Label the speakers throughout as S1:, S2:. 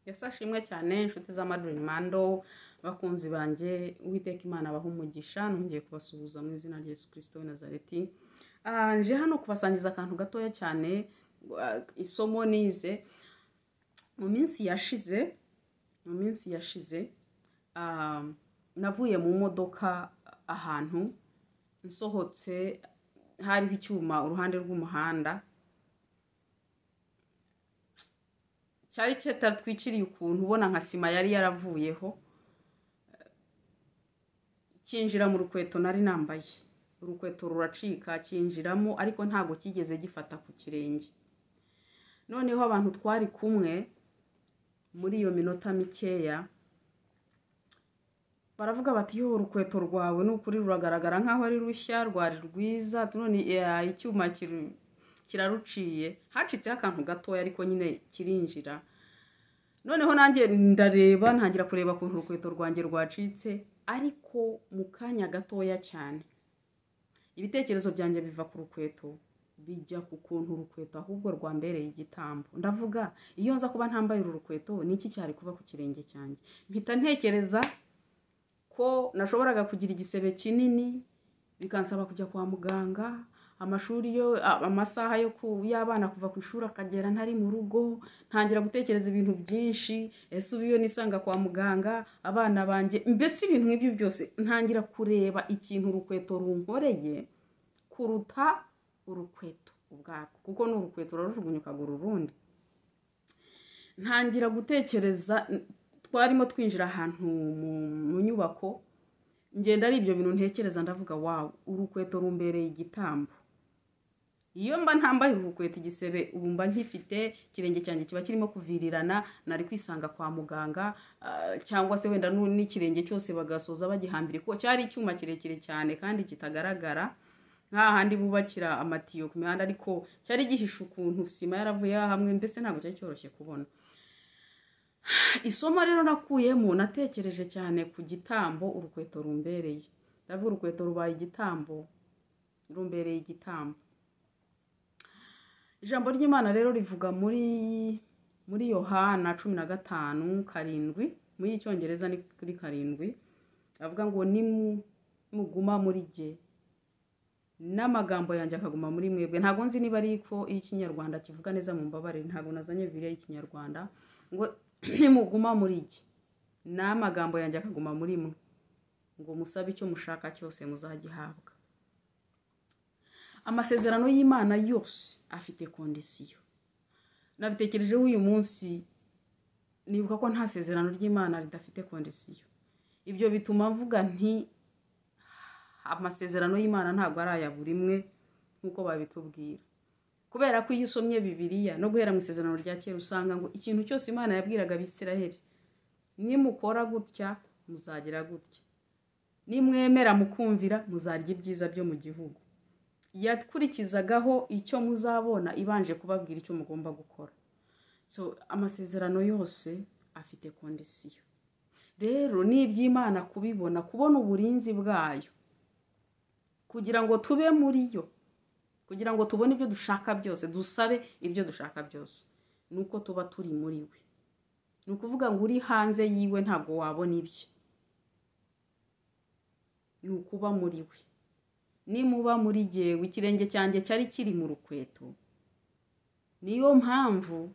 S1: Yesu ashimwe cyane, inshuti za Madrid Mando, bakunzi banjye, Uwiteka Imana abahe umugisha. Nongeye kubasuhuza mu izina rya Yesu Kristo w'i Nazareti. Nje hano kubasangiza akantu gatoya cyane, isomo nize mu minsi yashize. Mu minsi yashize navuye mu modoka ahantu, nsohotse hariho icyuma uruhande rw'umuhanda cyari kitatwikiriye ukuntu, ubona nka sima yari yaravuyeho, cyinjira mu rukweto nari nambaye, urukweto ruracika cyinjiramo, ariko ntabwo kigeze gifata ku kirenge. Noneho abantu twari kumwe muri iyo minota mikeya baravuga bati: "Yo, urukweto rwawe ni ukuri ruragaragara nkaho ari rushya, rwari rwiza, none icyuma kiraruciye." Hacitseho akantu gatoya ariko nyine kirinjira. Noneho nanjye ndareba, ntangira kureba ukuntu urukweto rwanjye rwacitse, ariko mu kanya gatoya cyane ibitekerezo byanjye biva ku rukweto bijya ku kuntu urukweto ahubwo rwambereye igitambo. Ndavuga, iyo nza kuba ntambaye uru rukweto, ni iki cyari kuba ku kirenge cyanjye? Mpita ntekereza ko nashoboraga kugira igisebe kinini, bikansaba kujya kwa muganga, amashuri yo, amasaha yo y'abana kuva ku ishuri akagera ntari mu rugo. Ntangira gutekereza ibintu byinshi. Ese ubu iyo nisanga kwa muganga, abana banjye, mbese ibintu nk'ibyo byose. Ntangira kureba ikintu urukweto runkoreye kuruta urukweto ubwarwo, kuko ni urukweto urarujugunya ukagura urundi. Ntangira gutekereza, twarimo twinjira ahantu mu nyubako, ngenda ari ibyo bintu ntekereza. Ndavuga: "Wow, urukweto rumbereye igitambo. Iyo mba ntambaye urukweto, igisebe ubu mba nkifite, ikirenge cyanjye kiba kirimo kuvirirana, nari kwisanga kwa muganga, cyangwa se wenda n'ikirenge cyose bagasoza bagihambira, kuko cyari icyuma kirekire cyane kandi kitagaragara, nk'ahandi bubakira amatiyo ku mihanda, ariko cyari gihishe ukuntu sima yaravuye hamwe, mbese ntabwo cyari cyoroshye kubona." Isomo rero nakuyemo, natekereje cyane ku gitambo urukweto rumbereye. Ndavuga, urukweto rubaye igitambo, rumbereye igitambo. Ijambo ry'Imana rero rivuga muri Yohana 15:7, muri Icyongereza ni kuri 7, avuga ngo: "Nimuguma muri jye n'amagambo yanjye akaguma muri mwebwe." Ntabwo nzi niba ari ko Ikinyarwanda kivuga neza, mu mbabare, ntabwo nazanye Bibiliya y'Ikinyarwanda. Ngo: "Nimuguma muri jye n'amagambo yanjye akaguma muri mwe, ngo musabe icyo mushaka cyose muzagihabwa." Amasezerano y'Imana yose afite condition. Nabitekerejeho uyu munsi, nibuka ko nta sezerano ry'Imana ridafite condition. Ibyo bituma mvuga nti: amasezerano y'Imana ntabwo ari aya buri imwe nk'uko babitubwira, kubera ko iyo usomye Bibiliya no guhera mu Isezerano rya Kera, usanga ngo ikintu cyose Imana yabwiraga Abisiraheli: "Nimukora gutya muzagira gutya, nimwemera mukumvira muzarya ibyiza byo mu gihugu," yakurikizagaho icyo muzabona ibanje kubabwira icyo mugomba gukora. So amasezerano yose afite condition. Rero ni iby'Imana kubibona, kubona uburinzi bwayo, kugira ngo tube muri yo, kugira ngo tubone ibyo dushaka byose, dusabe ibyo dushaka byose, ni uko tuba turi muri we. Ni ukuvuga ngo uri hanze yiwe ntabwo wabona ibye. Ni ukuba muri we. "Nimuba muri jyewe." Ikirenge cyanjye cyari kiri mu rukweto, niyo mpamvu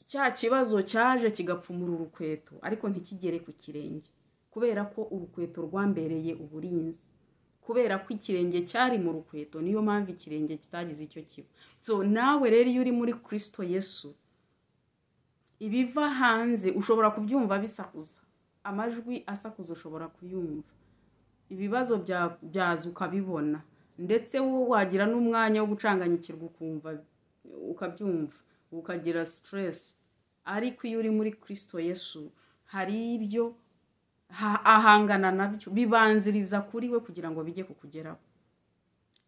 S1: cya kibazo cyaje kigapfumura urukweto ariko ntikigere ku kirenge, kubera ko urukweto rwambereye uburinzi. Kubera ko ikirenge cyari mu rukweto, niyo mpamvu ikirenge kitagize icyo kiba. So nawe rero, iyo uri muri Kirisito Yesu, ibiva hanze ushobora kubyumva bisakuza, amajwi asakuza ushobora kuyumva, ibibazo byaza ukabibona, ndetse wowe wagira n'umwanya wo gucanganyikirwa, ukumva, ukabyumva, ukagira stress. Ariko iyo uri muri Kirisito Yesu, hari ibyo ahangana nabyo, bibanziriza kuri we kugira ngo bijye kukugeraho.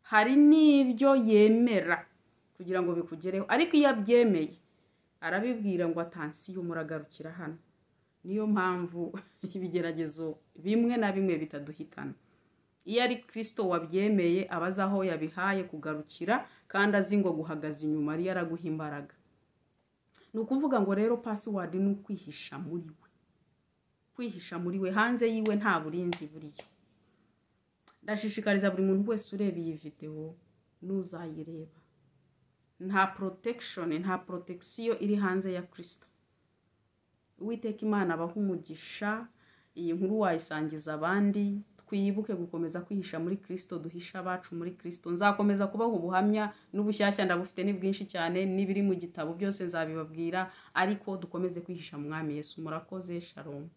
S1: Hari n'ibyo yemera kugira ngo bikugereho, ariko iyo abyemeye arabibwira ngo: "Attention, muragarukira hano." Niyo mpamvu ibigeragezo bimwe na bimwe bitaduhitana. Iyo ari Kirisito wabyemeye, aba azi aho yabihaye kugarukira, kandi azi ngo guhagaze inyuma ariyo araguha imbaraga. Ni ukuvuga ngo rero password ni ukwihisha muri we, kwihisha muri we. Hanze yiwe nta burinzi buriyo. Ndashishikariza buri muntu wese ureba iyi videwo n'uzayireba, nta protection, nta protection iri hanze ya Kirisito. Uwiteka Imana abaha umugisha. Iyi nkuru wayisangiza abandi. Twibuke gukomeza kwihisha muri Kirisito, duhisha abacu muri Kirisito. Nzakomeza kubaha ubuhamya n'ubushyashya ndabufite, ni bwinshi cyane, n'ibiri mu gitabo byose nzabibabwira, ariko dukomeze kwihisha mu Mwami Yesu. Murakoze, shalom.